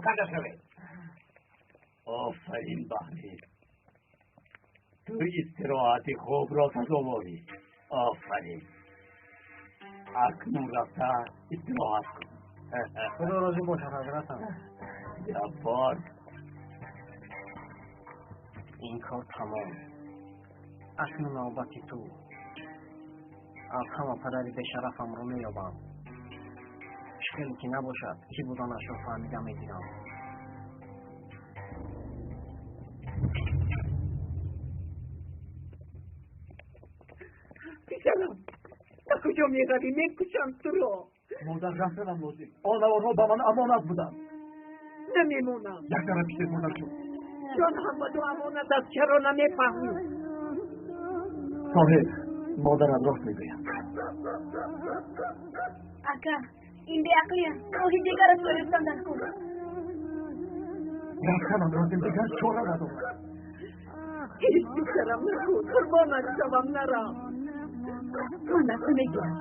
Пароканда шавед. Офарин, Баҳмир, ту истироҳати хубро сазоворӣ. Офарин, акнун рафта истироҳат кун. Худо розӣ бошад, ҳазратам. Ҷаббор. Ин кор тамом. Акнун навбати ту. Аз ҳама падари бешарафамро меёбам. Чӣ хеле ки набошад, кӣ буданашро фаҳмида мегирам. Писарам, ба куҷо меравӣ? Мекушам туро. Модар, рафтанам лозим. Он наворҳо ба ман амонат буданд. Намемонам. Як тараф пишед, модарҷон. Ҷон ҳам ба ту амонат аст, чаро намефаҳмӣ? Соҳиб, модарам рост мегӯяд. Ака, ин беақлӣ аст. Роҳи дигар аз ёфтан дар кор. Рафтанам лозим, дигар чора надорам. Ҳеҷ писарам, накун, қурбонат шавам, нарав. Ман рафта мегирам.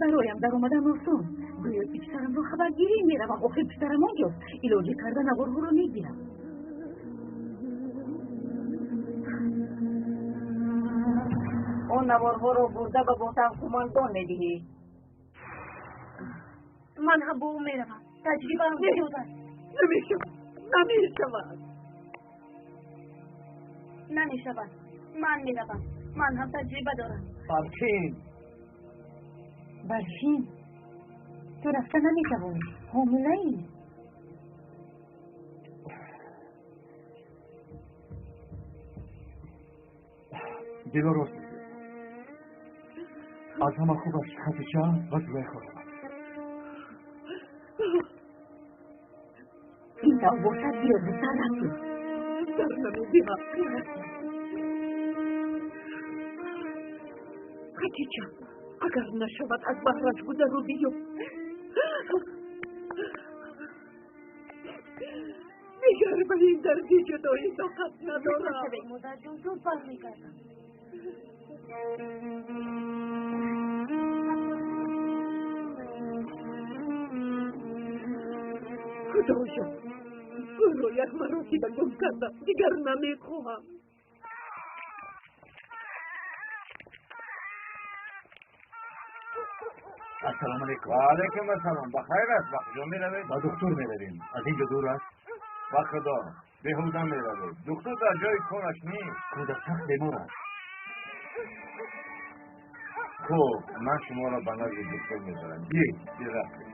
Бароям даромадан осон. Гӯё ки писарамро хабаргирӣ меравам. Охир писарам онҷост. Илоҷӣ карда наворҳоро мегирам. Он наворҳоро бурда ба ботан қумандон медиҳӣ. Ман ҳам бо ӯ меравам. Таҷрибаам зиёд аст. Намешавад, намешавад. Намешавад. Ман меравам. Ман ҳам таҷриба дорам. Барфин. Барфин, ту рафта наметавонӣ. Ҳомилаӣ. Дило рост мегӯяд. Аз ҳама хубаш Хатича ва Зулайхо равад. Ин тав бошад, биё, зудтар рафтем. Сар намедиҳам. Хатича, агар нашавад, аз баҳраш гузару биё. Дигар ба ин дарди ҷудоӣ тоқат надорам. Модарҷон, зуд бармегардам. Худоё, ӯро як маротиба гум кардам, дигар намехоҳам. Ассалому алайкум. Ва алайкум ассалом. Ба хайр аст? Ба куҷо меравед? Ба духтур меравем. Аз инҷо дур аст? Ба худо, беҳуда меравед. Духтур дар ҷои кораш нест. Кӯдак сахт бемор аст. Хуб, ман шуморо ба назди духтур мебарам. Биёед, бирафтем.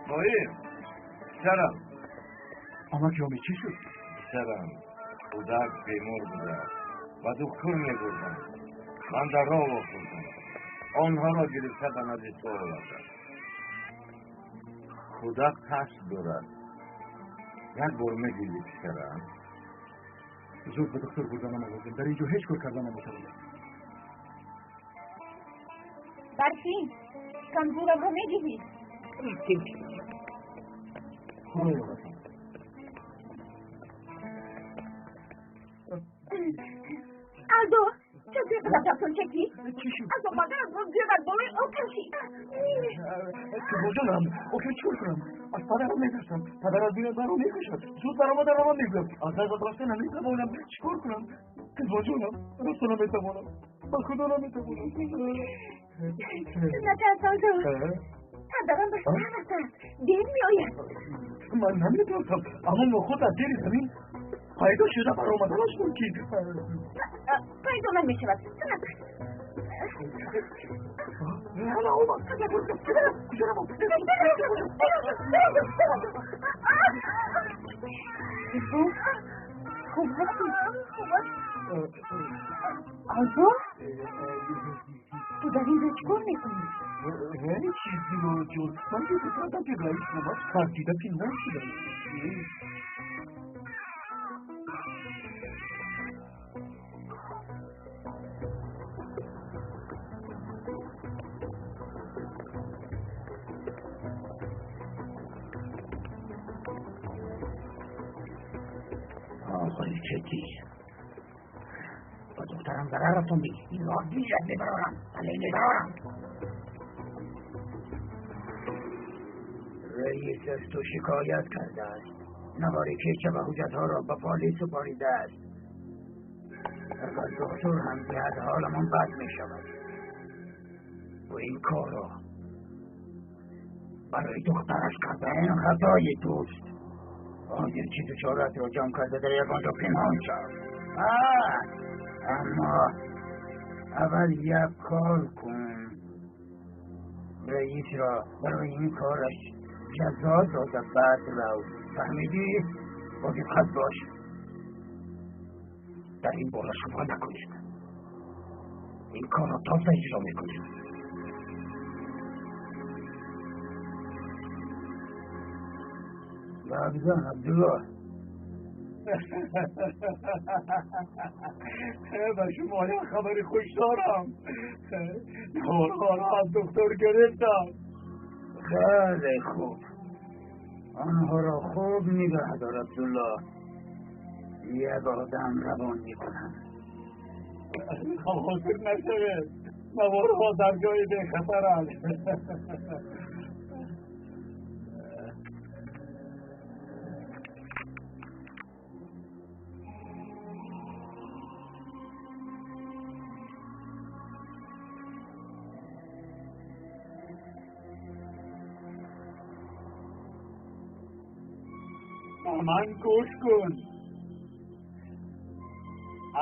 Тоҳир, писарам. Амак ёми, чӣ шуд? Писарам, кӯдак бемор будааст. Ба духтур мебурдам. Ман дар роҳ вохӯрдам. Онҳоро гирифта ба назди ту овардам. Кӯдак тарс дорад. Як бор мегирӣ, писарам. Зуд ба духтур бурданам лозим. Дар инҷо ҳеҷ кор карда наметавонам. Барфин, камзурамро медиҳӣ? Рафтем, писарам. Худо ёратон. Алдо, чӣ қадар дафтон чакӣ? Чӣ шуд? Аз омаданат боз ҷиғат болои об кашид. Боҷонам, охир чӣ кор кунам? Аз падарам метарсам. Падарам бинад, маро мекушад. Зуд баромада равам мегӯям. Аз дастат рафта наметавонам. Чӣ кор кунам? Боҷонам, рафта наметавонам. Ба худо наметавонам. Натарс, Алдо. Падарам ба шаҳр рафтааст. Дер меояд. Ман наметарсам, аммо нохуд аз зери замин пайдо шуда баромаданаш мумкин. Пайдо намешавад. Натарс. Ана омад. Куҷо равам? Хуб ҳастӣ? Алдо, ту дар ин ҷо чӣ кор мекунӣ? Ҳеҷ чиз, Дилоҷон. Ман фикр кардам, ки раис омад, тарсида пинҳон шудам. Оғои Кетӣ, ба духтарам падарам зарар расондӣ, инро аз дилат мебарорам. Бале, мебарорам. رئیس از تو شکایت کرده است. نوار کیچه و حجتها را به پلیس سپاریده است. اگر دکتر هم دهد حالمان بد می شود. و این کار را برای دخترش کرده، این خطای توست. آن چیز چارت را جمع کرده در یک آنجا پنهان شد. اما اول یک کار کن. رئیس را برای این کارش جزا داده بعد رو. فهمیدی؟ با دقت باش. در این باره شما نکنید. این کار را تازه اجرا میکنید. بزن عبدالله. به شما یک خبر خوش دارم. نوارها را از دکتر گرفتم. خیلی خوب، آنها را خوب نگه دار عبدالله. یک آدم روان میکنم. خاطر نشوید، نوارها در جای بی خطر است. من گوش کن.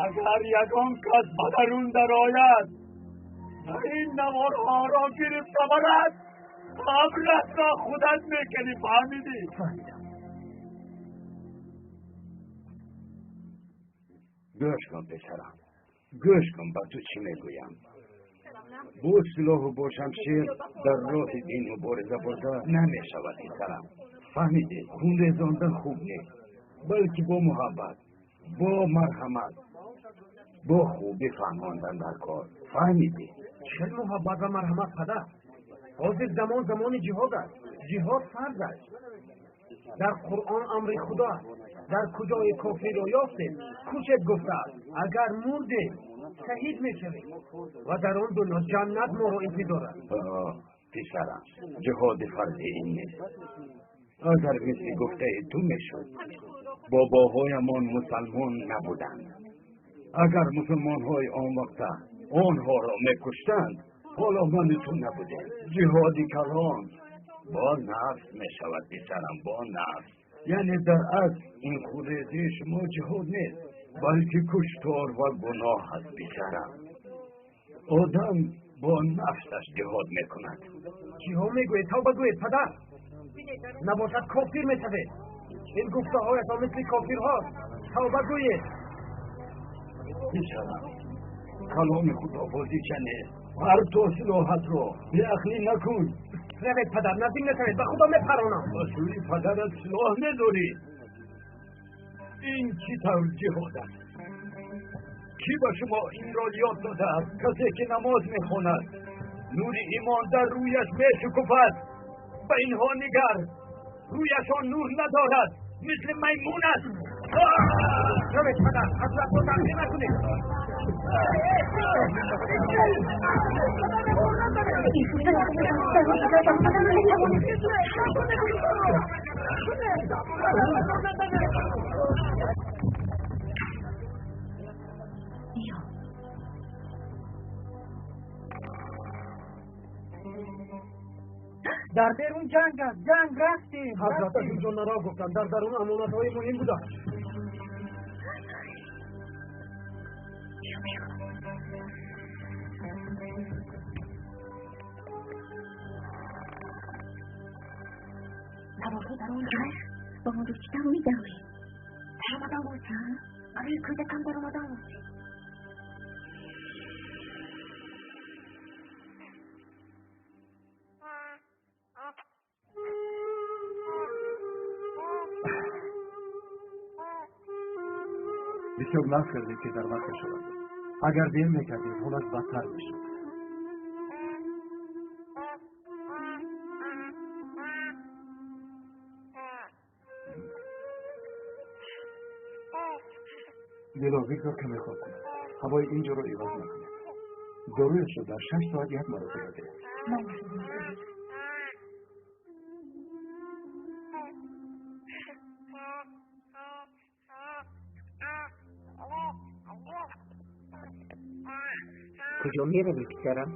اگر یگان کس به درون درآید و این نوارها را گرفته برد، قبرت را خودت میکنی. فهمیدی؟ فهمیدم. گوش کن پسرم، گوش کن با تو چی میگویم. با سلاح و با شمشیر در راه دین مبارزه برده نمیشود پسرم. فهمیدی؟ خون ریزاندن خوب نیست، بلکه با محبت، با مرحمت، با خوبی فهماندن در کار. فهمیدی؟ چه محبت و مرحمت پدر؟ حاضر زمان زمان جهاد است. جهاد فرض است. در قرآن امر خدا است. در کجای کافر را یافتید کشید گفته است. اگر مردید شهید میشوید و در آن دنیا جنت ما را انتظار است. پسرم، جهاد فرضی این نیست. اگر مثل گفته تو میشد، باباهایمان مسلمان نبودند. اگر مسلمان های آن وقت آنها را میکشتند، حالا من تو نبودیم. جهاد کلان با نفس میشود پسرم، با نفس. یعنی در اصل این خودریزی شما جهاد نیست، بلکه کشتار و گناه است پسرم. آدم با نفسش جهاد میکند. چیها میگوید؟ توبه گوید پدر، نباشد کافر میشوید. این گفته هایتان مثل کافرهاست. توبه گویید. پسرم، کلام خدا بازیچه نیست. هر تو سلاحت را بیعقلی نکن. روید پدر، نزدیک نشوید، به خدا میپرانم. با سوی پدرت سلاح نداری. این چی طور جهاد است؟ کی به شما این را یاد داده است؟ کسی که نماز میخواند نور ایمان در رویش میشکفد. به اینها نگر، رویشان نور ندارد، مثل میمون است. روید پدر، حضرت را تحقیر نکنید. در بیرون جنگ است، جنگ رفتیم. حضرت اینجا نرا گفتن، در درون امانت‌های مهم بوده. نوارها در آنجا با ما دوستیدم میدرویم. درآمدن باشم برای کودکم درآمدن باشم. بسیار نقص کردید که در وقتش آورد. اگر دیر میکردید حالش بدتر میشد. دلا بگذار کمی خواب کنم. Ҳавои ин ҷоро иваз накунед. Доруяшро дар 6 соат як маротиба диҳед. Куҷо меравӣ, писарам?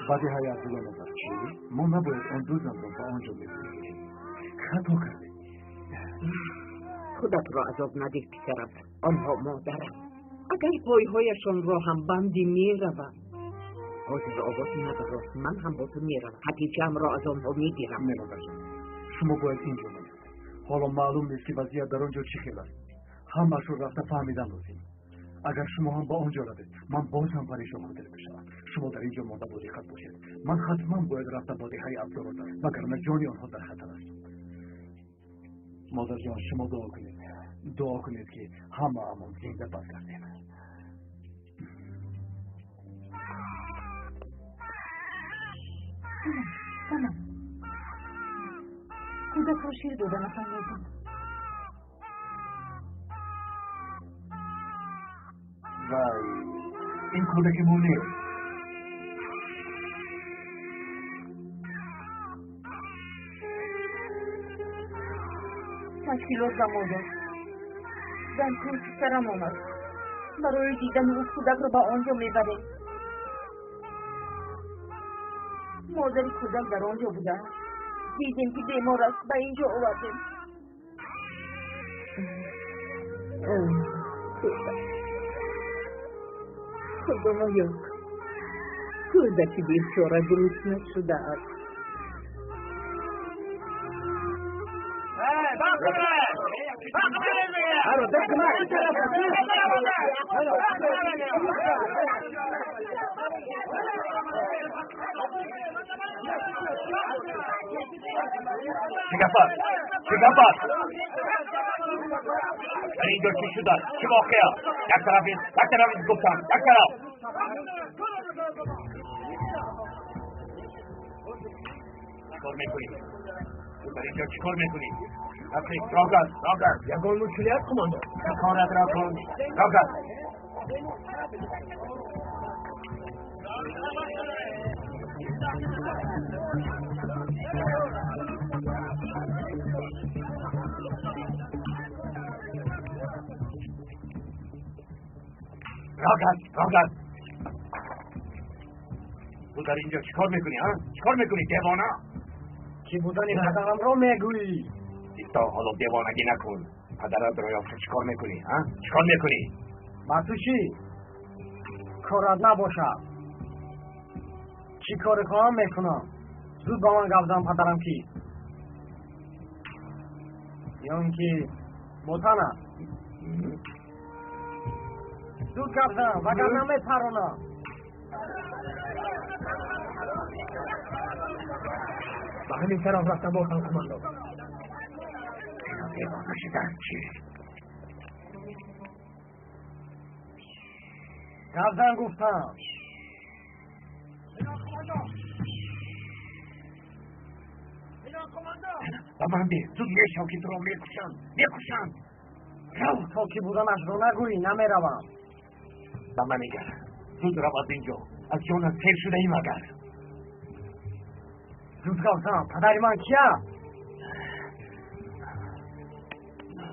Ба деҳаи Абдулло назар. Чӣ? Мо набояд он ду занро ба он ҷо мебурдем. Хато кардем. Худатро азоб надеҳ, писарам. Онҳо модаранд. Агар пойҳояшонро ҳам банди меравам. Ҳозир овоз надорост, ман ҳам бо ту меравам. Хатичаамро аз онҳо мегирам. Не, модарҷон, шумо бояд ин ҷо монед. Ҳоло маълум нест, ки вазъият дар он ҷо чӣ хел аст. Ҳамаашро рафта фаҳмидан лозим. Агар шумо ҳам ба он ҷо равед, ман боз ҳам парешон хотир мешавам. Шумо дар ин ҷо монда бо диққат бошед. Ман ҳатман бояд рафта ба деҳаи Абдулло дарам, вагарна ҷони онҳо дар хатар аст. Модарҷон, шумо дуо кунед. Дуо кунед, ки ҳамаамон зинда баргардем. Тамом. Кӯдакро шир доданатон лозим. Вай, ин кӯдаки мо нест. Ташкилот ба мо дод. Дар кӯй писарам омад. Барои дидани ӯ кӯдакро ба он ҷо мебарем. Модари кӯдак дар он ҷо будааст. Дидем, ки бемор аст, ба ин ҷо овардем. Худоё, кӯдаки бечора гурусна шудааст. Чӣ гап аст? Чӣ гап аст? Дар ин ҷо чӣ шудааст? Чӣ воқеа? Як тараф, як тараф гуфтам, як тараф. Чикор мекунӣ? Ту дар ин ҷо чикор мекунӣ? Рогаз, рогаз. Ягон мушкилият, командор? Корат ро кун. Рогаз. Рогаз, рогаз. Ту дар ин ҷо чикор мекунӣ, ҳа? Чикор мекунӣ, девона? Кӣ будани падарамро мегӯӣ? То ҳоло девонагӣ накун. Падаратро ёфта чикор мекунӣ, ҳа? Чикор мекунӣ? Ба ту чӣ? Корат набошад. Чӣ коре хоҳам мекунам? Зуд ба ман гап зан, падарам кист? Ё ин ки ботан аст? Зуд гап зан, вагарна мепаронам. Ба ҳамин тараф рафта ботан, командор. Девона шудааст чӣ? Гап зан гуфтам. Ба ман бе, зуд мешав, ки туро мекушанд, мекушанд. Рав. То ки буданашро нагӯӣ, намеравам. Ба ман нигар. Зуд рав аз ин ҷо. Аз ҷонат сер шудаӣ магар? Зуд гап зан, падари ман кия?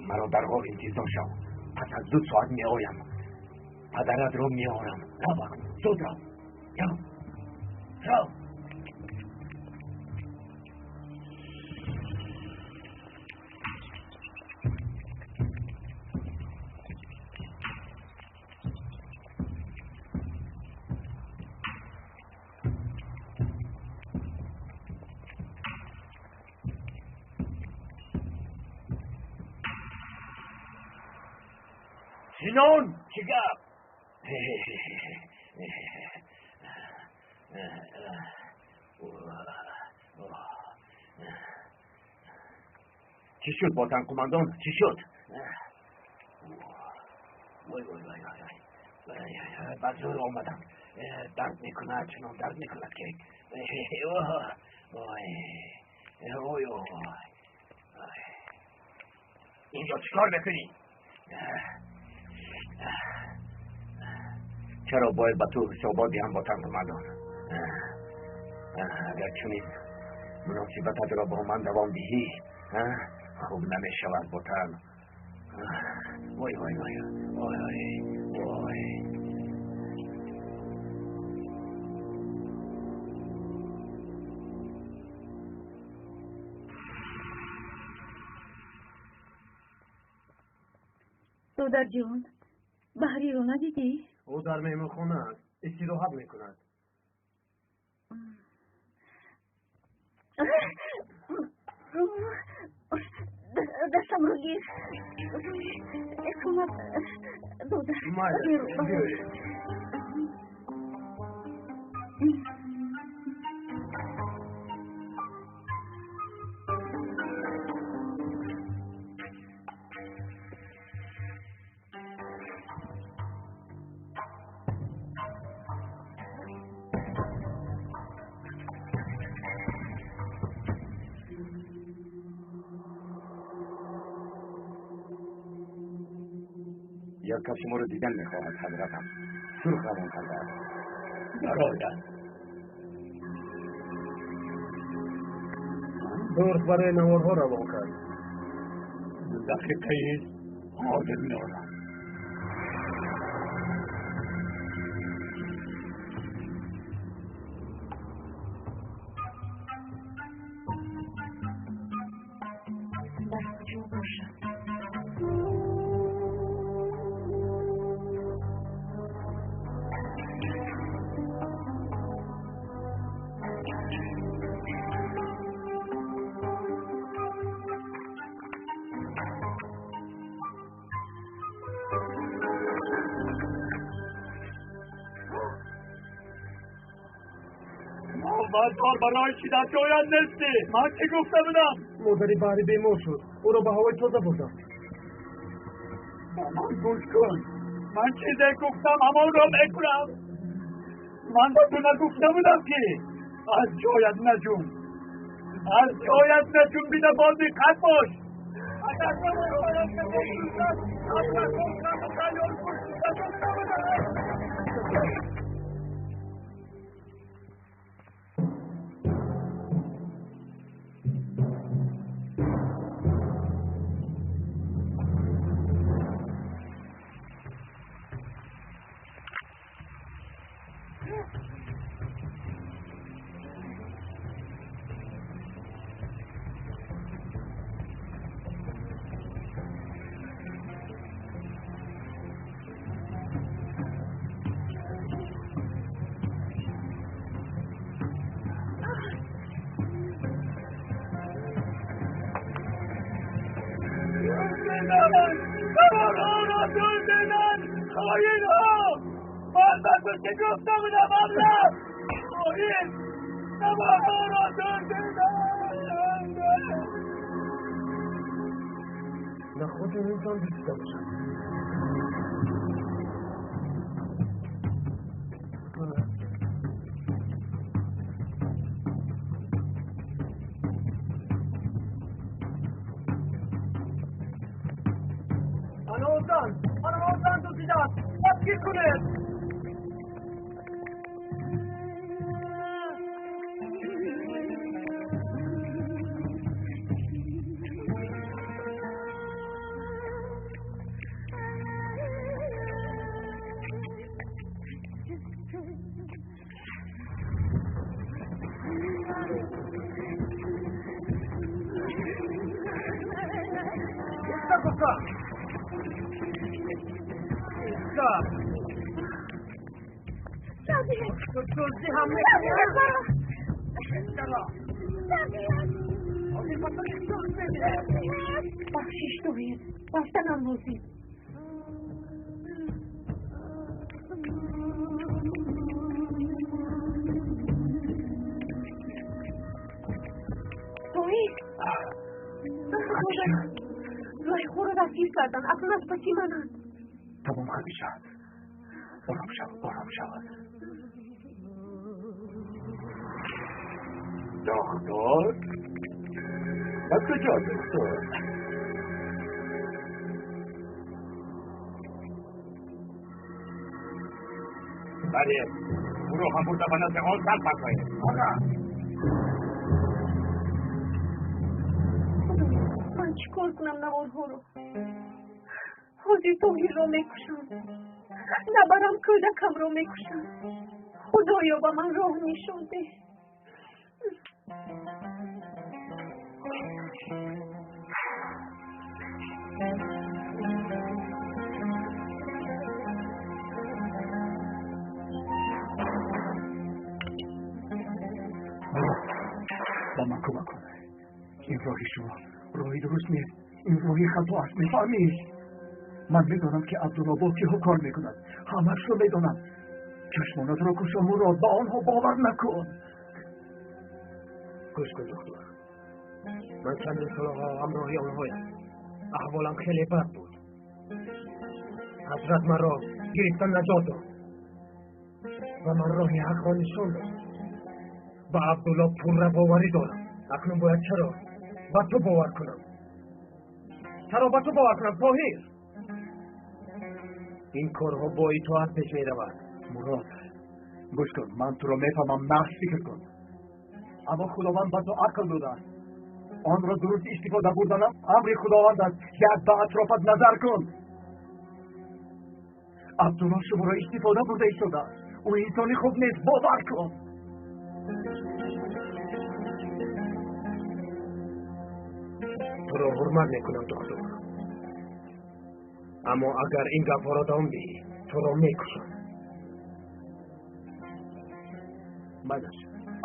Маро дар ғор интизор шав. Пас аз 2 соат меоям. Падаратро меорам. Рав акнун, зуд рав. Рав. Рав. Синон, чӣ гап? Чӣ шуд, ботан қумандон? Чӣ шуд? Вой, вой, вой, вой, вой. Ба зӯр омадам. Дард мекунад, чунон дард мекунад, ки ой, ой, ой. Инҷо чӣ кор мекунӣ? Чаро бояд ба ту ҳисобот диҳам ботан мардон? Агар чунин муносибататро бо ман давом диҳӣ, хуб намешавад ботан. Вой вой вой вой вой. Додарҷон, Баҳриро надидӣ? Ӯ дар меҳмонхона аст, истироҳат мекунад. Дастамро гир. Кӯмак додар. Майли. Як кас шуморо дидан мехоҳад, ҳазратам. Сурх равон кардааст. Барояд. Сурх барои наворҳо равон кард. Дақиқаи ҳозир меорам. Дар куҷо бошад? Бадкор барои чӣ дар ҷоят нестӣ? Ман чӣ гуфта будам? Модари Баҳрӣ бемор шуд. Ӯро ба ҳавои тоза бурдам. Ба ман гӯш кун. Ман чизе гуфтам, ҳамонро мекунам. Ман ба ту нагуфта будам, ки аз ҷоят наҷун. Аз ҷоят наҷунбида бо диққат бош. Агар Наход инсон дуздида бошад. Ана он зан, ана он зан дуздидааст. Дастгир кунед. Бахшиш тоҳир, рафтанам лозим. Тоҳир, Зулайхоро дастгир карданд. Акнун аз паси мананд. Тамом, Хадиҷа, ором шав, ором шав. Доктор? Ба куҷо, доктор? Бале, ӯро ҳам бурда ба назди он зан партоед. Ман чӣ кор кунам наворҳоро? Ҳозир Тоҳирро мекушам. Набарам кӯдакамро мекушам. Худоё, ба ман роҳ нишон деҳ. Ба ман кӯмак кун. Ин роҳи шумо роҳи дуруст нест. Ин роҳи хато аст, мефаҳмӣ? Ман медонам, ки Абдулло бо киҳо кор мекунад. Ҳамаашро медонам. Чашмонатро кушо, Мурод, ба онҳо бовар накун. Гӯш кун, доктор. Ман чандин солҳо ҳамроҳи онҳоям. Аҳволам хеле бад буд. Ҳазрат маро гирифта наҷот дод ва ман роҳи ҳақро нишон дод. Ба Абдулло пурра боварӣ дорам. Акнун бояд чаро ба ту бовар кунам? Чаро ба ту бовар кунам, Тоҳир? Ин корҳо бо итоат пеш меравад. Мурод, гӯш кун, ман туро мефаҳмам, нағз фикр кун. Аммо Худованд ба ту ақл додааст. Онро дуруст истифода бурданам амри Худованд аст. Як ба атрофат назар кун. Абдулло шуморо истифода бурда истодааст. Ӯ инсони хуб нест, бовар кун. Туро ҳурмат мекунам, доктор. Аммо агар ин гапҳоро давом диҳӣ, туро мекушам. Майлаш,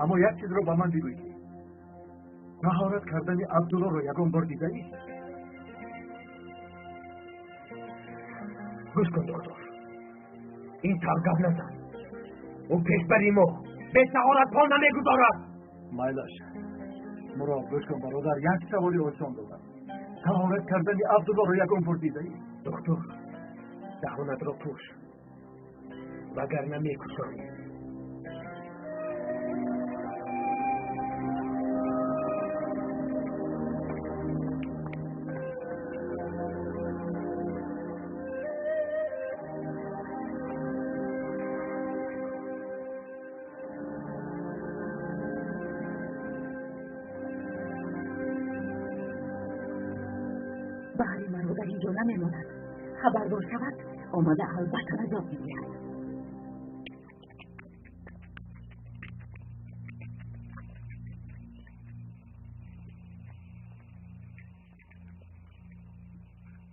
аммо як чизро ба ман бигӯй. Таҳорат кардани Абдуллоро ягон бор дидаӣ? Гӯш кун, доктор. Ин тавр гап назан. Ӯ пешбари мо бетаҳорат по намегузорад. Майлаш, Мурод, гӯш кун, бародар, як саволи осон дорам. Таҳорат кардани Абдуллоро ягон бор дидаӣ? Доктор, даҳонатро пӯш, вагарна мекушам. Баҳри маро дар инҷо намемонад. Хабардор шавад, омада албатта наҷот медиҳад.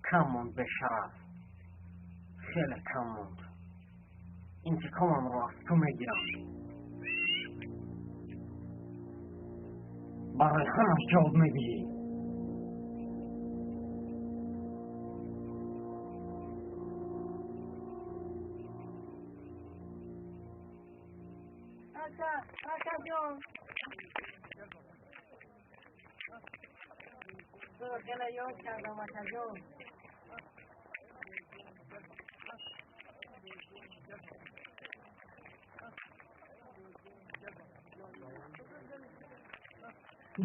Кам монд, бешараф. Хеле кам монд. Интиқомамро аз ту мегирам. Барои ҳамаш ҷавоб медиҳӣ.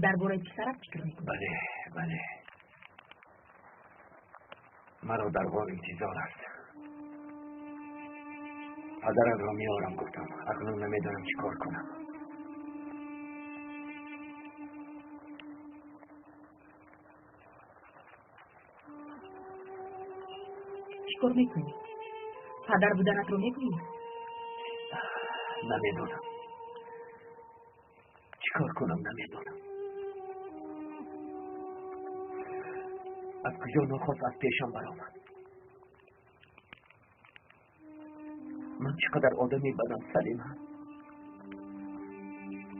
Дар бораи писарат фикр мекунӣ? Бале, бале. Маро дар ғор интизор аст. Падаратро меорам, гуфтам. Акнун намедонам чӣ кор кунам. Чӣ кор мекунӣ? Падар буданатро мегӯӣ? Намедонам. Чӣ кор кунам, намедонам. Аз куҷо нохост аз пешам баромад. Ман чӣ қадар одами бадам, Салима.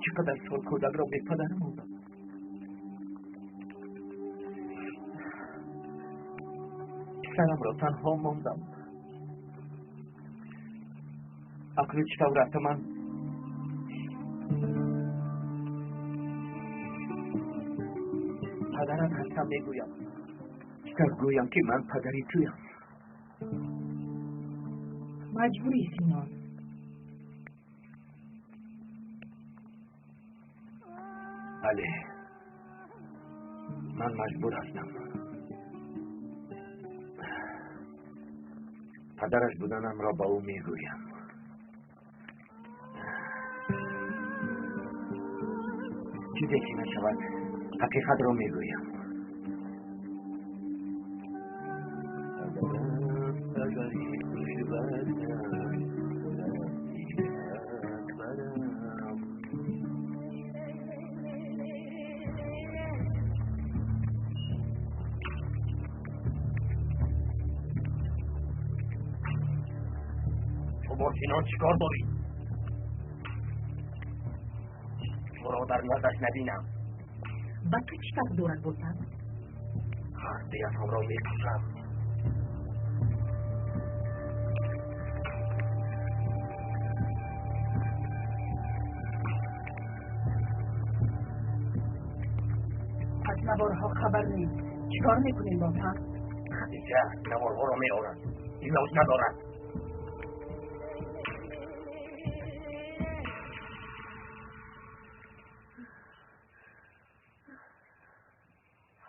Чӣ қадар сол кӯдакро бепадар мондам. Писарамро танҳо мондам. Акнун чӣ тавр рафта ман падарат ҳастам мегӯям. Чӣ тавр гӯям, ки ман падари туям? Маҷбурӣ, Синон. Бале, ман маҷбур ҳастам. Падараш буданамро ба ӯ мегӯям. Чизе ки нашавад, ҳақиқатро мегӯям. Ту бо Синон чӣ кор дорӣ? Туро дар наздаш набинам. Ба ту чӣ фарқ дорад бошад? Ҳар дуятонро мекушам. Аз наворҳо хабар нест. Чӣ кор мекунем ботан? Хадиҷа наворҳоро меорад. Илоҷ надорад.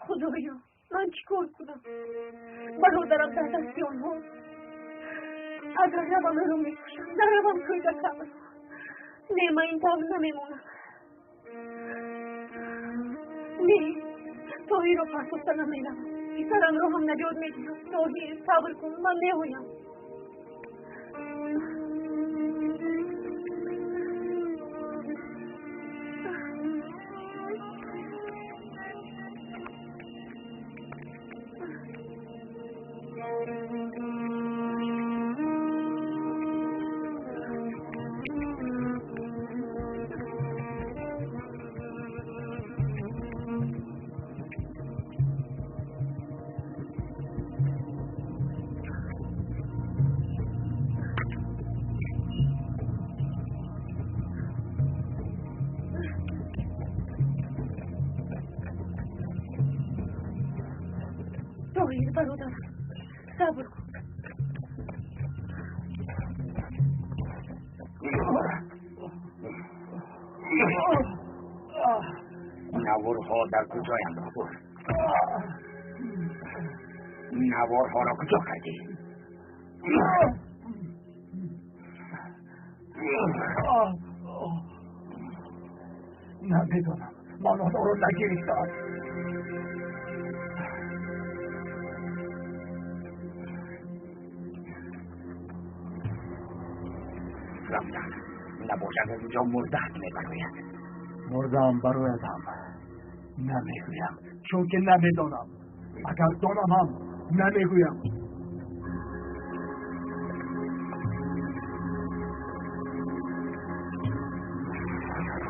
Худоё, ман чӣ кор кунам? Бародарам дар дасти онҳост. Агар равам ӯро мекушам, наравам кӯдакамро. Не, ман ин тавр намемонам. Не, Тоҳирро партофта намеравам. Писарамро ҳам наҷот медиҳам. Тоҳир, сабр кун, ман меоям. Тоҳир, бародарам, сабр кун. Наворҳо дар куҷоянд, доктор? Наворҳоро куҷо кардӣ? Намедонам. Ман онҳоро нагирифтаам. Рафтан. Набошад аз инҷо мурдаат мебарояд. Мурдаам бароядам. Намегӯям, чунки намедонам. Агар донам ҳам намегӯям.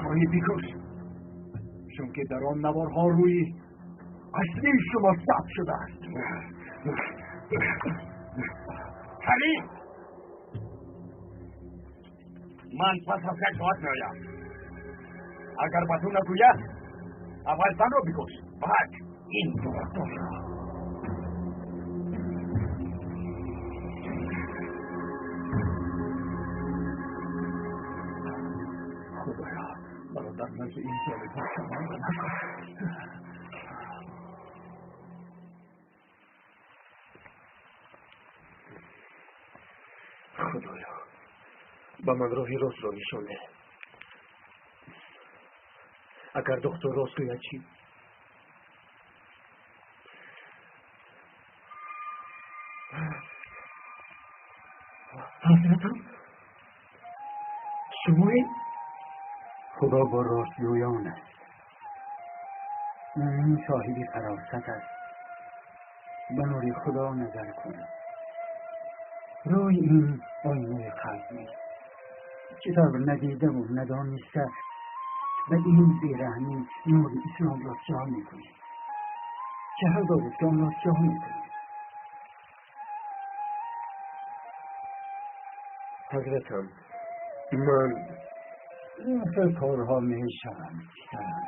Хоҳӣ бикуш, чунки дар он наворҳо рӯи аслии шумо сабт шудааст. Ҳалим! Ман пас аз як соат меоям. Агар ба ту нагӯяд, аввал занро бикуш, баъд ин духтурро. Худоё, маро дар назди ин золимон шарманда накун. Худоё, ба ман роҳи ростро нишон деҳ. Агар доктор рост гӯяд чӣ? Ҳазратам, шумоед? Худо бо ростгӯён аст. Мӯмин соҳиби фаросат аст. Ба нури Худо назар кун. Рӯи ин оинаи қалб нест. Чӣ тавр надидаву надониста ба ин бераҳмӣ нури исломро сиёҳ мекунӣ? Чӣ ҳақ доред ки онро сиёҳ мекунӣ? Ҳазратам, ман ин хел корҳо мешаванд, писарам.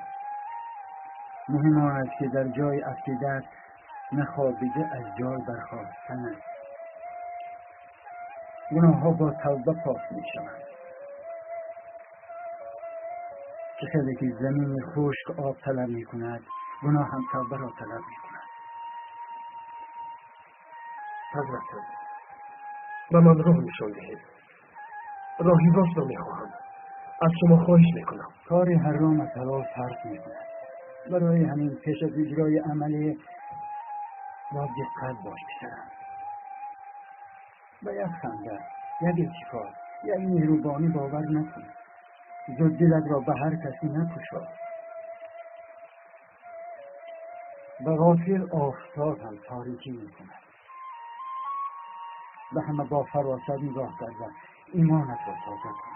Муҳим он аст ки дар ҷои афтидаат нахобида аз ҷой бархостан аст. Гуноҳҳо бо тавба пок мешаванд. Чӣ хеле ки замини хушк об талаб мекунад, гуноҳ ҳам тавбаро талаб мекунад. Аз шумо хоҳиш мекунам. Кори ҳаром аз ҳалол фарқ мекунад. Барои ҳамин пеш аз иҷрои амале бо диққат бош, писарам. Ба як ханда, як илтифот, як меҳрубонӣ бовар накун. Зуд дилатро ба ҳар касе напӯшо. Ба ғофил офтоб ҳам торикӣ мекунад. Ба ҳама бо фаросат нигоҳ карда имонатро тоза кун.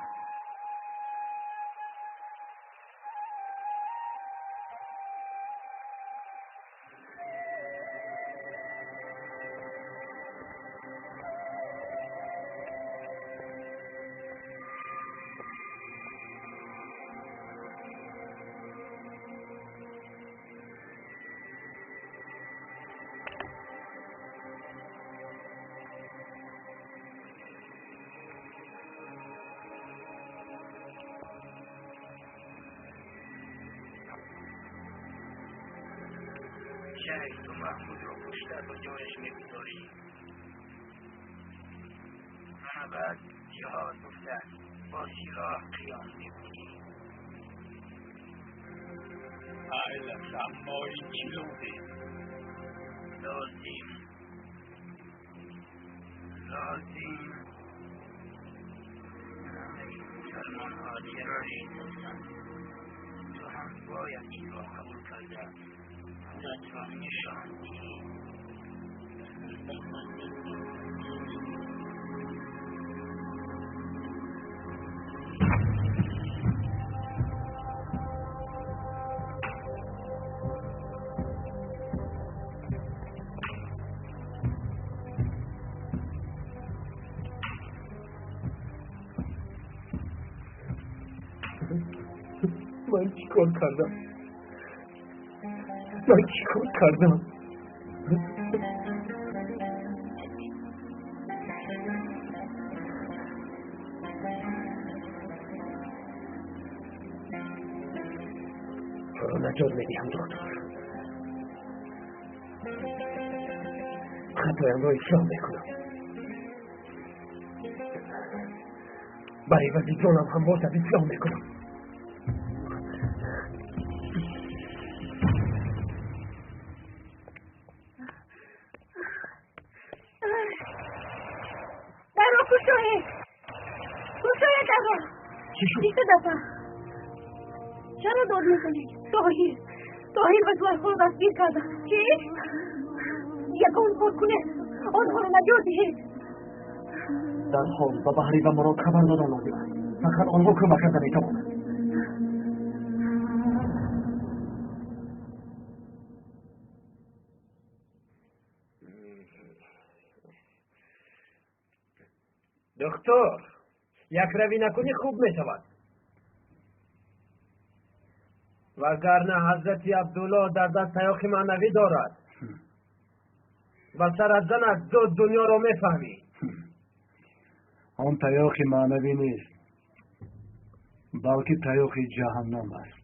تو محمود رو کشته به جایش میگذاری. من بعد جهاد گفته با سلاح قیام میکنی. اما این چی لازم؟ لازم لازم همه مسلمان ها تروریست هستند. تو هم باید این را قبول کرده خودت را نشان دهی. من چیکار کردم؟ من چیکار کردم؟ تو رو نجات میدهم دکتر. خطایم را اصلاح میکنم. برای وزی جانم هم باشد اصلاح میکنم. چرا داد میزنی؟ طاهر طاهر و زلیخا را دستگیر کردن. چی؟ یگان کار کنه آنها را نجات دهید. در حال به بحری و مراد خبر دادن لازم است. فقط آنها کمک کرده میتوانند. دکتر یک روی نکنی خوب میشود. وگرنه حضرت عبدالله در دست تیاق معنوی دارد و سرت زند دو دنیا را میفهمی. آن تیاق معنوی نیست، بلکه تیاق جهنم است.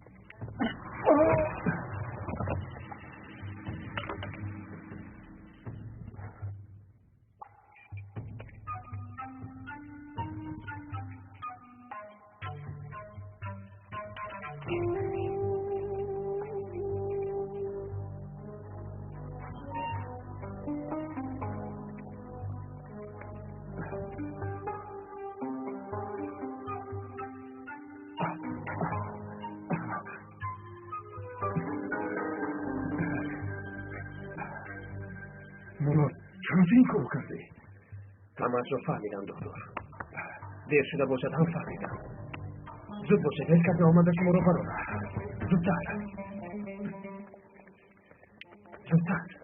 مراد چرا این کارو کردی؟ همش را فهمیدم دکتر. دیر شده باشد هم فهمیدم. زود باشد هیچ کس آمده شما را برآورد. زودتر زودتر.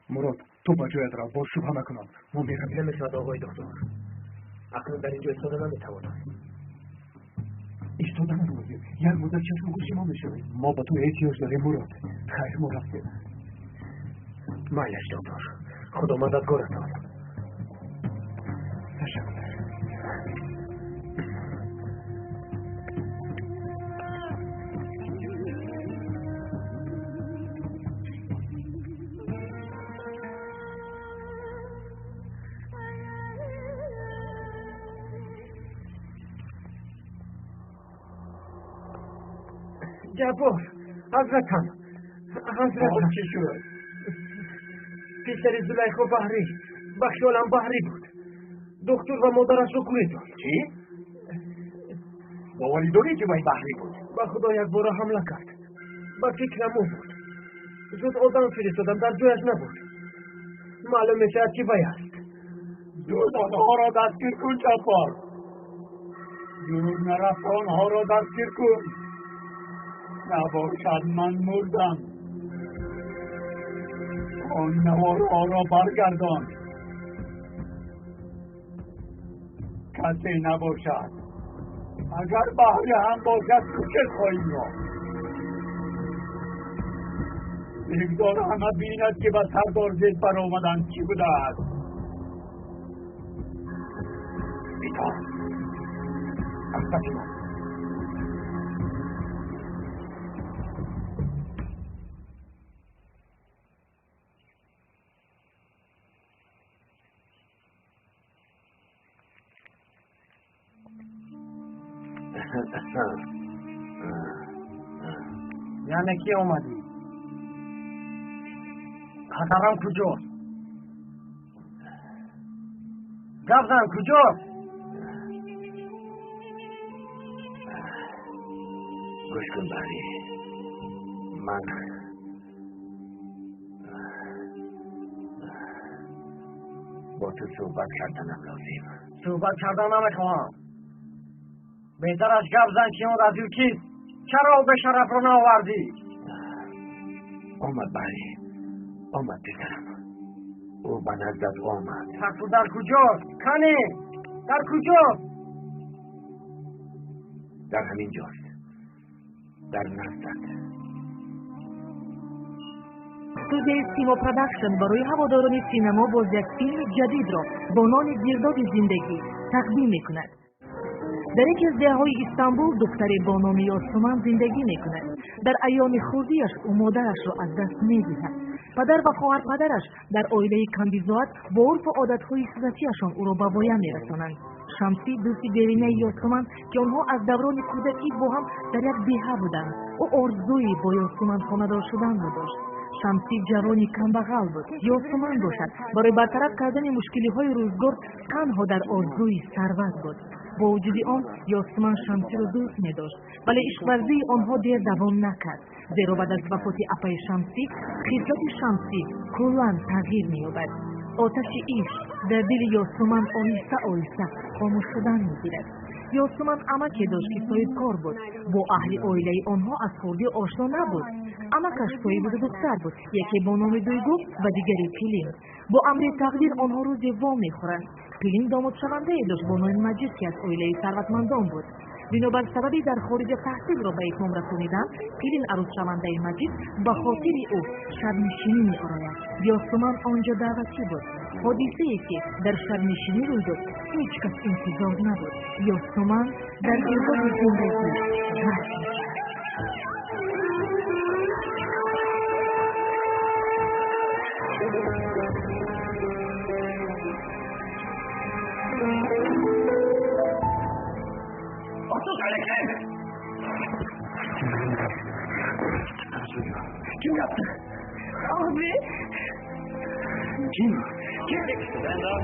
مراد تو ба ҷоят рав, боз шубҳа накунам. Мо меравем. Намешавад оғои доктор. Акнун дар инҷо истода наметавонам. Истода наметавонем. Як муддат чашму гӯши мо мешавем. Мо ба ту эҳтиёҷ дорем Мурод. Хайр, мо рафтем. Майлаш доктор. Худо мададгоратон. Ҷаббор, ҳазратам, ҳазратам. Чӣ шуд? Писари Зулайхо Баҳрӣ, ба хиёлам Баҳрӣ буд. Доктор ва модарашро гурезонд. Чӣ? Боварӣ дорӣ, ки вай Баҳрӣ буд? Ба Худо, якбора ҳамла кард. Ба фикрам, ӯ буд. Зуд одам фиристодам, дар ҷояш набуд. Маълум мешавад, ки вай аст. Зуд онҳоро дастгир кун, Ҷаббор. Дур нарафта онҳоро дастгир кун. Набошад, ман мурдам. Он наворҳоро баргардон. Касе набошад. Агар Баҳрӣ ҳам бошад, кушед хоҳем ёфт. Бигзор ҳама бинад, ки ба сардор зид баромадан чӣ будааст. Битор. Аз паси ман. Яъне ки омадӣ? Падарам куҷост? Гап зан, куҷост? Гӯш кун, Баҳрӣ. Ман бо ту суҳбат карданам лозим. Суҳбат кардан намехоҳам. Беҳтараш гап зан, ки он разил кист? Чаро ӯ бешарафро наовардӣ? Омад, Баҳрӣ. Омад писарам. Ӯ ба наздат омад. Пас ӯ дар куҷост? Кане? Дар куҷост? Дар ҳамин ҷост. Дар наздат. Студияи Симо Продакшн барои ҳаводорони синамо боз як филми ҷадидро бо номи «Гирдоби зиндагӣ» тақдим мекунад. Дар яке аз деҳаҳои Истанбул духтаре бо номи Ёсуман зиндагӣ мекунад. Дар айёми хурдиаш ӯ модарашро аз даст медиҳад. Падар ва хоҳарпадараш дар оилаи камбизоат бо урфу одатҳои суннатиашон ӯро ба воя мерасонанд. Шамсӣ дӯсти деринаи Ёсуман, ки онҳо аз даврони кӯдакӣ бо ҳам дар як деҳа буданд. Ӯ орзуи бо Ёсуман хонадор шуданро дошт. Шамсӣ ҷавони камбағал буд. Ёсуман бошад, барои бартараф кардани мушкилиҳои рӯзгор танҳо дар орзуи сарват буд. Бо вуҷуди он, Ёсуман Шамсиро дӯст медошт, вале ишқварзии онҳо дер давом накард, зеро баъд аз вафоти апаи Шамсӣ хислати Шамсӣ куллан тағйир меёбад. Оташи ишқ дар дили Ёсуман оҳиста оҳиста хомӯш шудан мегирад. Ёсуман амаке дошт, ки соҳибкор буд. Бо аҳли оилаи онҳо аз хурдӣ ошно набуд. Амакаш соҳиби ду духтар буд, яке бо номи Дуйгу ва дигаре Пилин. Бо амри тақдир онҳо рӯзе во мехӯранд. Пилин домодшавандае дошт бо номи Маҷид, ки аз оилаи сарватмандон буд. Бинобар сабаби дар хориҷа таҳсилро ба итмом расонидан, Пилин, арӯсшавандаи Маҷид, ба хотири ӯ шабнишинӣ меорояд. Ёсуман он ҷо даъватчӣ буд. Ҳодисае, ки дар шабнишинӣ рӯй дод, ҳеҷ кас интизор набуд. Ёсуман дар гирдоби зиндагӣ ғарқ мешавад. Kim yaptı? Abi. Kim? Kim? Ben daha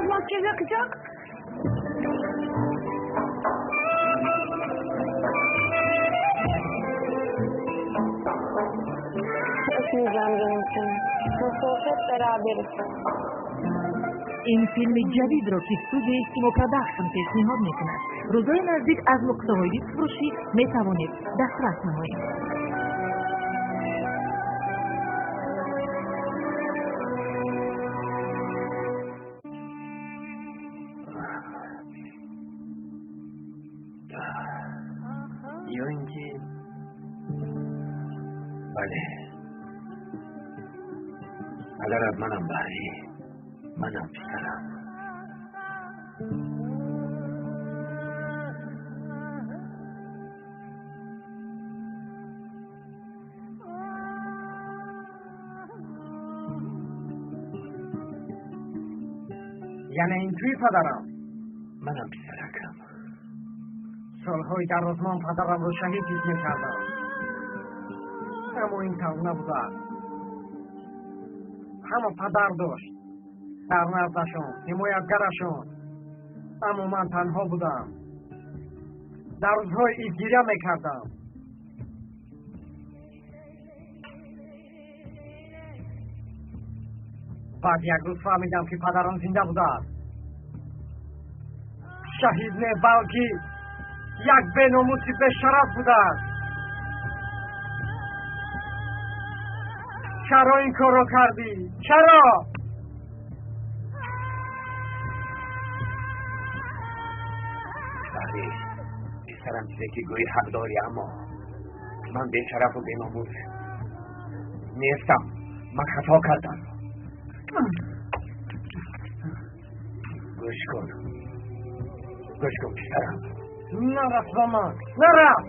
Makyaj akacak. Öpmeyeceğim canım seni. Nasıl olsa hep beraberiz. Ин филми ҷадидро, ки студияи Симо Продакшн пешниҳод мекунад, рӯзҳои наздик аз нуқтаҳои дискфурӯшӣ метавонед дастрас намоед. Ё ин ки Бале. Падарат манам, Баҳрӣ. Манам, писарам. Яъне ин туи падарам? Манам, писаракам. Солҳои дароз ман падарамро шаҳид ҳис мекардам, аммо ин тавр набудааст. Ҳама падар дошт дар наздашон, ҳимоятгарашон, аммо ман танҳо будам. Дар рӯзҳои ид гиря мекардам. Баъд як рӯз фаҳмидам, ки падарам зинда будааст. Шаҳид не, балки як беномуси бешараф будааст. Чаро ин корро кардӣ? Чаро? Бале, писарам, чизе ки гӯӣ ҳақ дорӣ, аммо ман бешарафу беномус нестам. Ман хато кардам. Гӯш кун, гӯш кун, писарам. Нарафт ба ман, нарафт,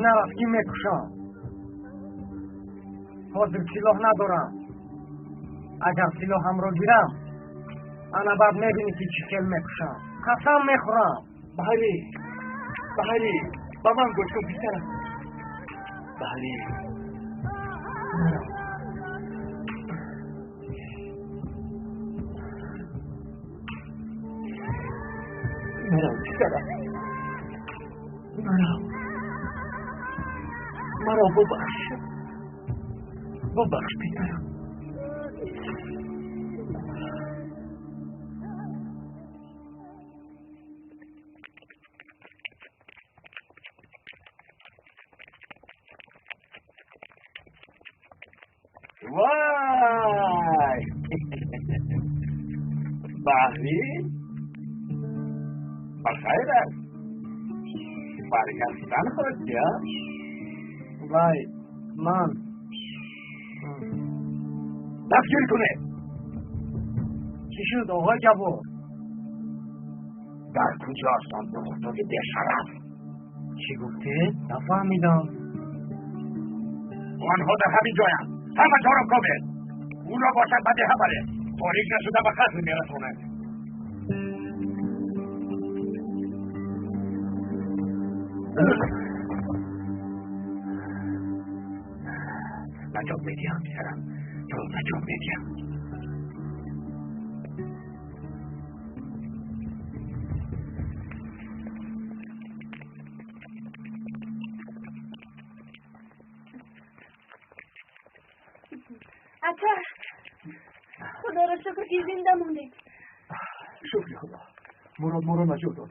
нарафт, ки мекушам. Ҳозир силоҳ надорам. Агар силоҳамро гирам, ана баъд мебинӣ, ки чӣ хел мекушам. Қасам мехӯрам. Баҳри, Баҳри, ба ман гӯш кун, писарам. Баҳри, нарав, писарам, нарав. Маро бубахш, бубахш, писарам. Вай, Баҳри, ба хайр аст? Баргаштан хостӣ, а? Вай, ман Дастгир кунед. Чӣ шуд, оғои Ҷаббор? Дар куҷост он духтури бешараф? Чӣ гуфтед? Нафаҳмидам. Онҳо дар ҳамин ҷоянд. Ҳама ҷоро кобед. Ӯро бошад ба деҳа баред. Торик нашуда ба қатл мерасонад. Наҷот медиҳам, писарам, туро наҷот медиҳам. Ака, худоро шукр, ки зинда мондед. Шукри Худо, Мурод моро наҷот дод,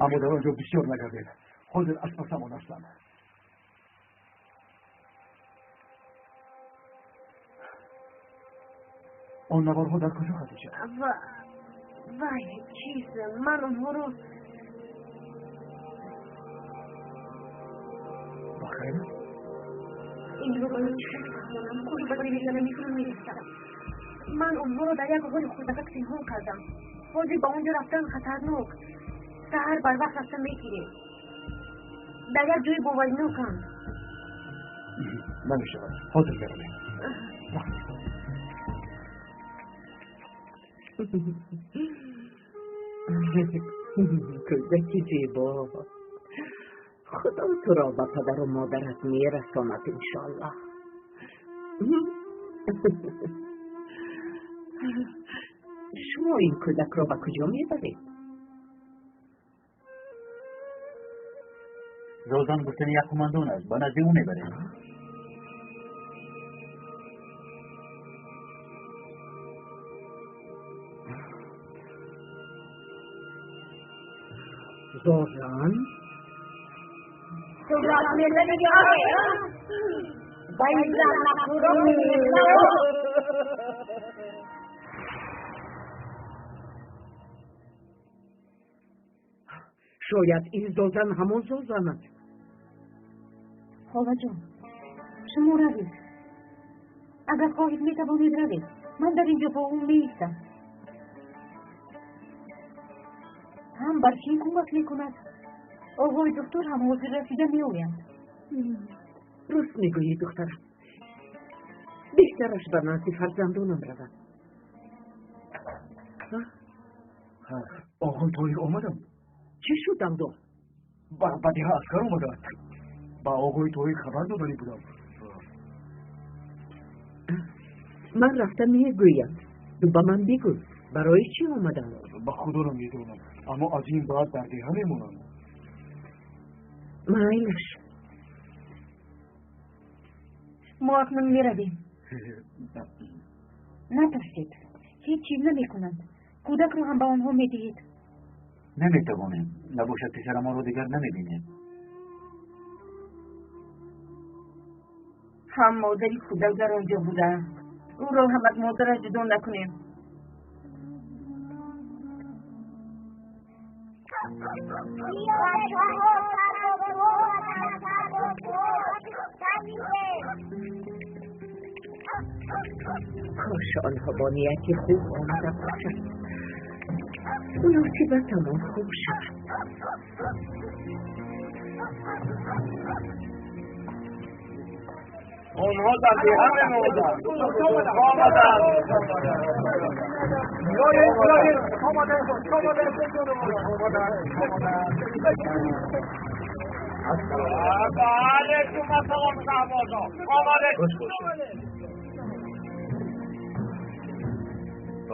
аммо дар он ҷо бисёр нагардед. Ҳозир аз пасамон ҳастам. Он наворҳо дар куҷо, Хадиҷа? Вай, чиз, ман онҳоро Ба хайр. Инро ба чӣ хел фаҳмонам? Кори ба телевизион мефиристам. Ман онҳоро дар як ғори хурдакак пинҳон кардам. Ҳозир ба он ҷо рафтан хатарнок. Саҳар барвақт рафта мегирем. Дар як ҷои бовариноканд. Намешавад, ҳозир меравем. Кӯдаки зебо, Худо туро ба падару модарат мерасонад, иншоаллоҳ. Шумо ин кӯдакро ба куҷо мебаред? Зозан гуфтани як қумандон аст, ба назди ӯ мебарем. Зозан? Шояд ин зозан ҳамон зозан аст. Холаҷон, шумо равед. Агар хоҳед, метавонед равед. Ман дар инҷо бо ӯ меистам. Ҳам Барчин кӯмак мекунад, оғои духтур ҳам ҳозир расида меоянд. Рост мегӯӣ, духтарам. Беҳтараш ба назди фарзандонам равам. Оғои Тоҳир омаданд. Чӣ шуд, Абдо? Ба деҳа аскар омадааст. Ба оғои Тоҳир хабар доданӣ будам. Ман рафта мегӯям. Ту ба ман бигӯ, барои чӣ омаданд? Ба худо намедонам, аммо аз ин баъд дар деҳа мемонам. Майлаш. Мо акнун меравем. Натарсед, ҳеҷ чиз намекунанд. Кӯдакро ҳам ба онҳо медиҳед. Наметавонем. Набошад писарамонро дигар намебинем. Ҳам модари кӯдак дар он ҷо будааст. Ӯро ҳам аз модараш ҷудо накунем. Кош онҳо бо нияти хуб омада бошанд. Муносибатамон хуб шавад. Онҳо дар деҳа мемонданд. Омаданд. Алейкум ассалом, шаҳбозо. Омадед.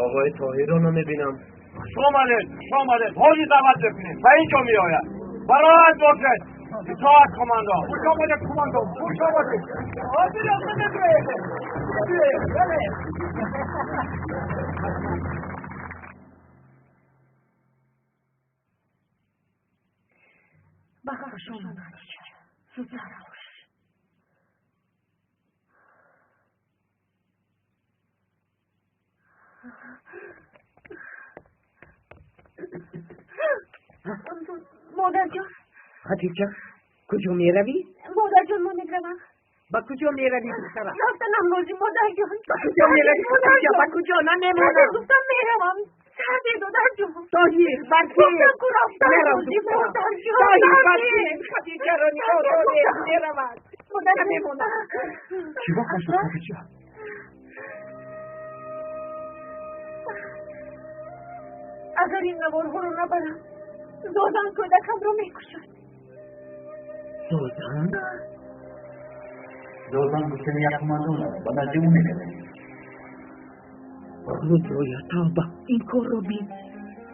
Оғои Тоҳирро намебинам. Хуш омадед, хуш омадед. Ҳозир даъват мекунем. Ба ин ҷо меояд. Бароят бошед. Итоат, командон. Хуш омадед, командон. Хуш омадед. Ҳозир рафта мебиёед. Биёед. Ба хуш омад, Хадича. Зудтар бош. Модарҷон. Хадича, куҷо меравӣ? Модарҷон, ман меравам. Ба куҷо меравӣ, духтарам? Рафтанам лозим, модарҷон. Ба куҷо меравӣ, Хадича? Ба куҷо? Намемонам. Гуфтам меравам. Сарде, додарҷон. Тоҳир, бархез. Гуфтам ку рафтан Мерав, лозим, духтарам. модарҷон. Тоҳир, Сарде. бархез. Хадичаро нигоҳ доред, меравад. Намемонам. Чӣ воқеа шуд, Хадича? Агар ин наворҳоро набарам, зодан кӯдакамро мекушад. Зодан? Зозан гуфтани як командон аст. Ба назди ӯ меравем. Худоя, тавба, ин корро бин.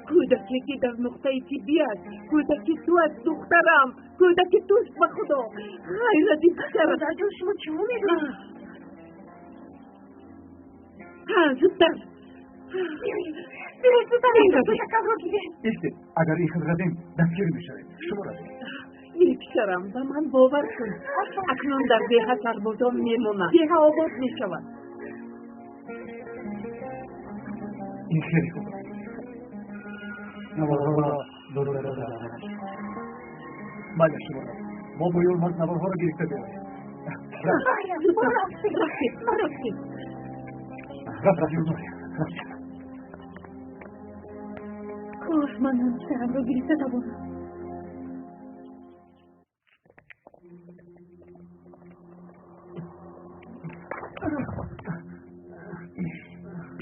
Кӯдаке ки дар нуқтаи тиббӣ аст, кӯдаки ту аст, духтарам, кӯдаки туст, ба худо. Ғайрати писарам. Модарҷон, шумо чӣ мегӯед? Ҳа, зудтар. Биёед, зудтар кӯдакамро гиред. Истед, агар ин хел равем, дастгир мешавем. Шумо равед. Е, писарам, ба ман бовар кун. Акнун дар деҳа сарбозон мемонанд. Деҳа обод мешавад. Ин хеле хуб аст. Наворҳоро дуруст додам. Майли, шумо равед. Мо бо Юлмаз наворҳоро гирифта биёрем. Рафтем, рафтем. Рафт, рафт, Юлмаз. Рафт. Кош ман ҳам писарамро гирифта тавонам.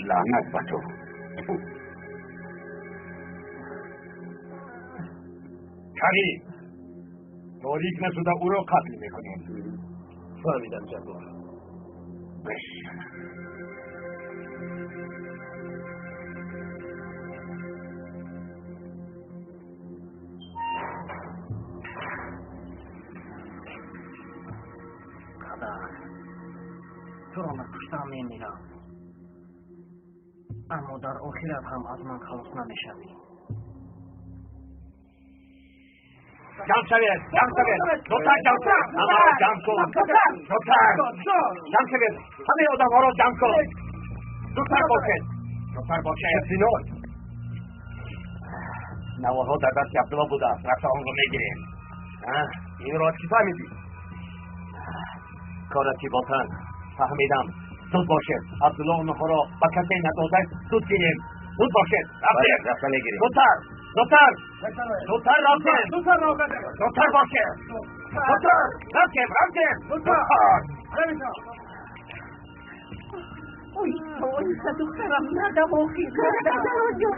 Лаънат ба ту. Карим, торик нашуда ӯро қатл мекунем. Фаҳмидам, Ҷаббор. Бешарам. Падар, туро накуштам мемирам, аммо дар охират ҳам аз ман халос намешавӣ. Ҷамъ шавед, ҷамъ шавед, зудтар ҷамъ шавед, ҳамаро ҷамъ кун, зудтар ҷамъ шавед, ҳамаи одамҳоро ҷамъ кун, зудтар бошед, зудтар бошед. Синор, наворҳо дар дасти Абдулло будааст, рафта онро мегирем. Инро аз кӣ фаҳмидӣ? Кор аз ботан фаҳмидам. Зуд бошед, Абдулло онҳоро ба касе надода, зуд гирем. Зуд бошед, рафтем, рафта мегирем. Зудтар, зудтар, зудтар рафтем, зудтар бошед, зудтар рафтем, рафтем, зудтар. Оҳиста, оҳиста, духтарам, надам охир. Дар он ҷо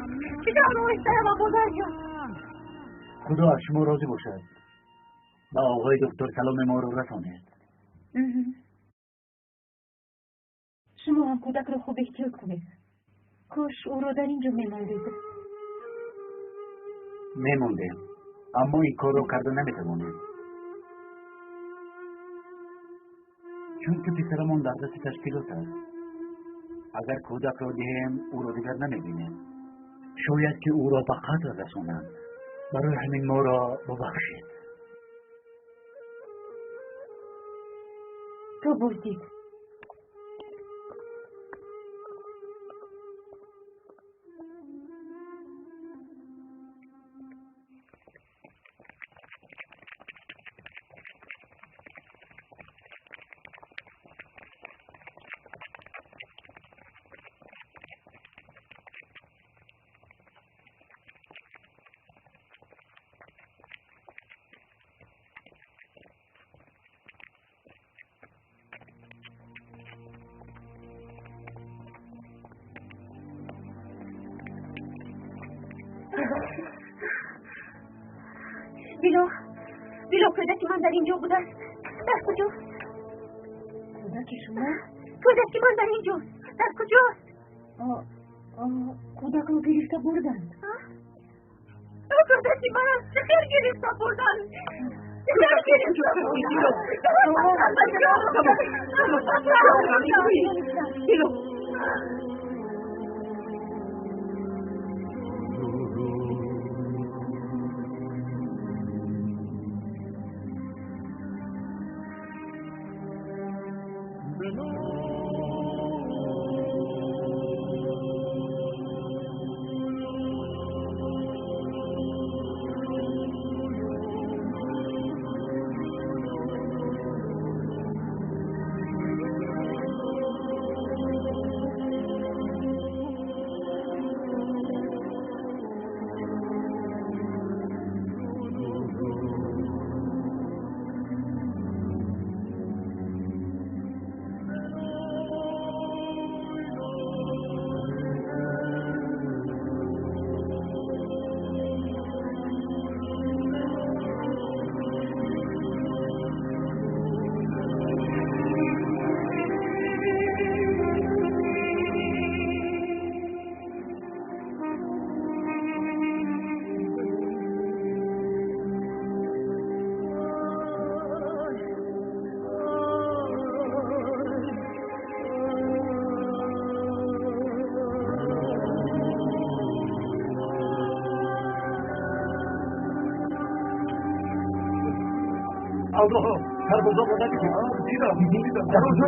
чӣ тавр оҳиста равам, модарҷон? Худо аз шумо розӣ бошад. Ба оғои доктор саломи моро расонед. Шумо ҳам кӯдакро хуб эҳтиёт кунед. Кош ӯро дар ин ҷо мемондед. Мемондем, аммо ин корро карда наметавонем, чунки писарамон дар дасти ташкилот аст. Агар кӯдакро диҳем, ӯро дигар намебинем. Шояд ки ӯро ба қатл расонанд. Барои ҳамин моро бубахшед. То боздид. Било, Било, кӯдаки ман дар ин ҷо будааст. Дар куҷост? Кӯдаки шумо? Кӯдаки ман дар ин ҷост. Дар куҷост? Кӯдакро гирифта бурданд. Кӯдаки ман чӣ хел гирифта бурданд? Чӣ хел гирифта бурданд? Било. Аллоҳ, сарбозонро надидем. Дидам, дидам. Дар он ҷо.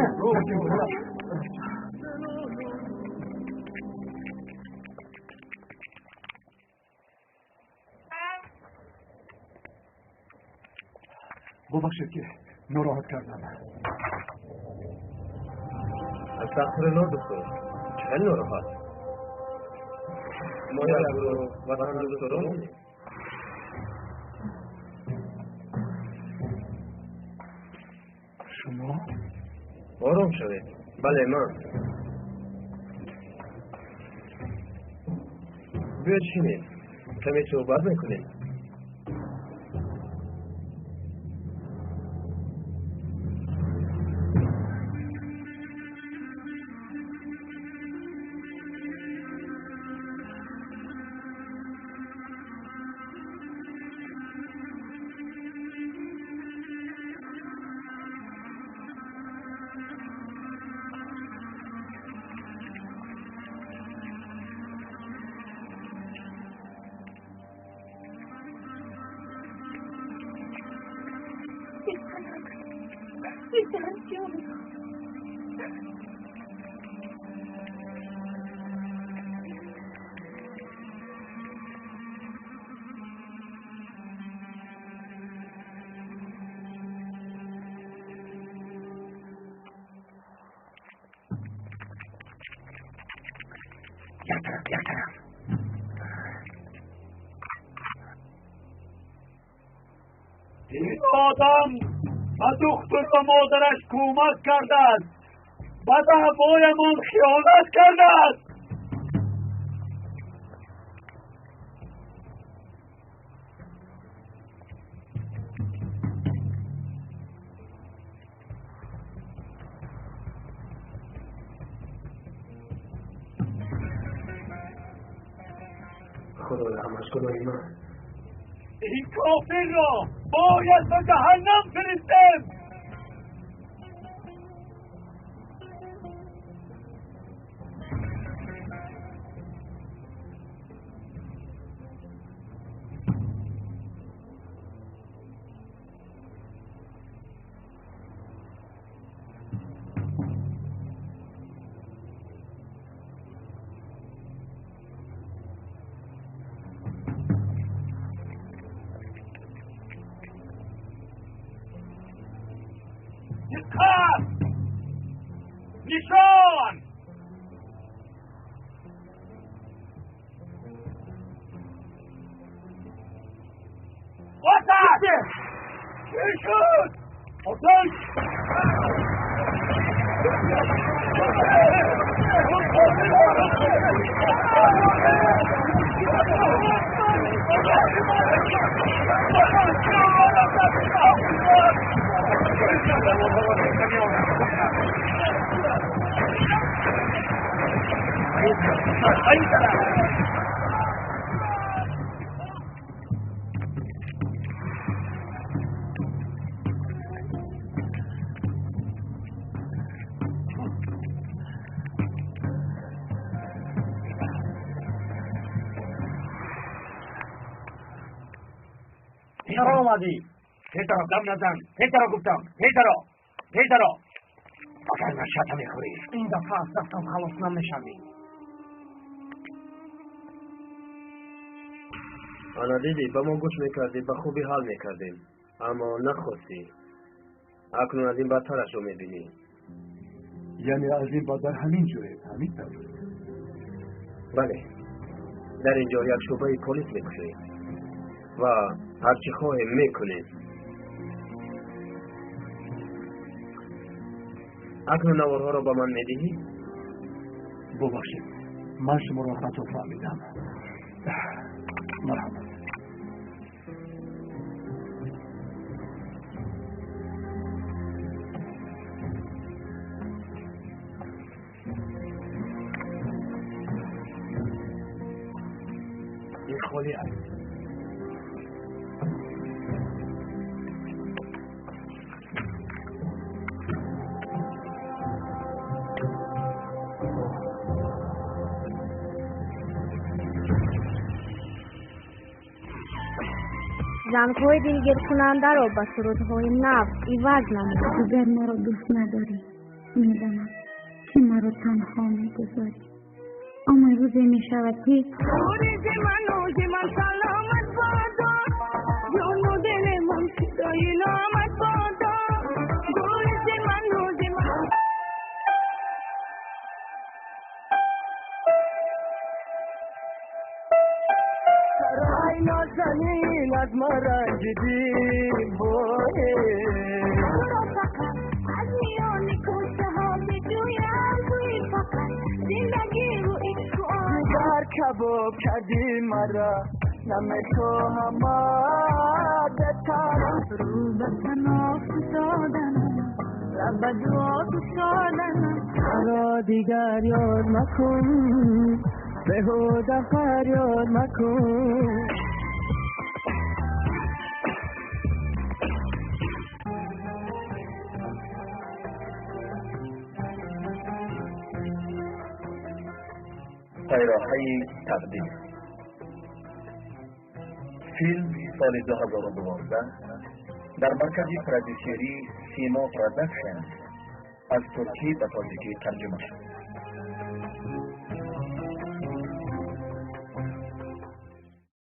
Бубахшед ки нороҳат кардам. Астағфируллоҳ, доктор. Чӣ нороҳат? Мо як гурӯҳ ватандӯсторон. Шумо? Ором шавед. Бале, ман. Биёед шинед. Каме суҳбат мекунем. Як тараф, як тараф. Ин одам ба духтур ва модараш кӯмак кардааст. Ба даъвоямон хиёнат кардааст. خدایا همش گناهی من. این کافر را باید به جهنم فرستم. نشان! آتش! چه شد؟ آتش! چرا آمدی؟ پیترا دم نزن. پیترا گفتم. پیترا پیترا اگر نشت میخوری. این دفعه از دستم خلاص نمیشوی. انا دیدی به ما گوش میکردی، به خوبی حال میکردیم، اما نخواستی. اکنون از این بدترش رو میبینی. یعنی از این بعد در همین جایید، همین طور؟ بله، در اینجا یک شعبه پلیس میکشیم و هرچی خواهیم میکنیم. اکنون نوارها را به من میدهی؟ ببخشید، من شما را خطا فهمیدم. مرحبا. این خالی است. Зангҳои дилгиркунандаро ба сурудҳои нав иваз намуд. Агар маро дӯст надорӣ, медонам, ки маро танҳо мегузорӣ. Аммо рӯзе мешавад, ки саломат бодо, ҷону дилмон фидои номат бодо, гули ман, рӯзи ман. Ай нозанин, аз ма ранҷидӣ, вой. Туро фақат аз миёни кӯчаҳо меҷӯям, туи фақат зиндагиву ишқу Дигар кабоб кардӣ мара, намехоҳам адатар. Рӯ ба сано футоданам, лаб ба дуо кушоданам. Маро дигар ёд макун, беҳуда фарёд макун. Пайроҳаи тақдир. Филм соли 2012 дар маркази продюсерии Симо Продакшн аз туркӣ ба тоҷикӣ тарҷума шуд.